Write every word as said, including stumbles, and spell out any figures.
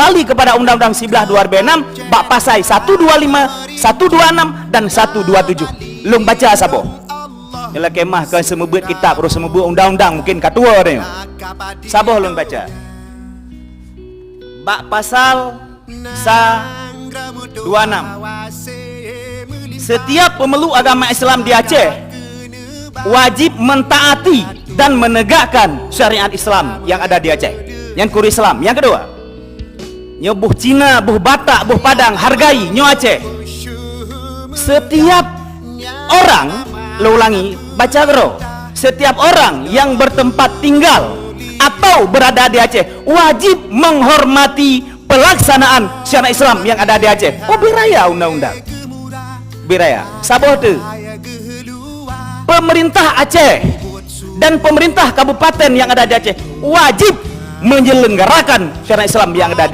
kembali kepada Undang-Undang siblah dua ribu enam, bak pasai satu dua lima, satu dua enam, dan satu dua tujuh. Lôn baca saboh. Nyoe lakée mah kon seumeubeuet kitab, roh seumeubeuet undang-undang, mungkin ka tuwoe nyoe. Saboh lôn baca. Bak pasal sa dua enam. Setiap pemeluk agama Islam di Aceh wajib mentaati dan menegakkan syariat Islam yang ada di Aceh. Nyang kuru Islam. Nyang keudua, nyoe boh Cina, boh Batak, boh Padang, hargai nyoe Aceh. Setiap orang, lôn ulangi, baca keudroe. Setiap orang yang bertempat tinggal atau berada di Aceh wajib menghormati pelaksanaan syariat Islam yang ada di Aceh. Oh, beu raya undang-undang. Beu raya. Saboh tu. Pemerintah Aceh dan pemerintah kabupaten yang ada di Aceh wajib menyelenggarakan syariat Islam yang ada di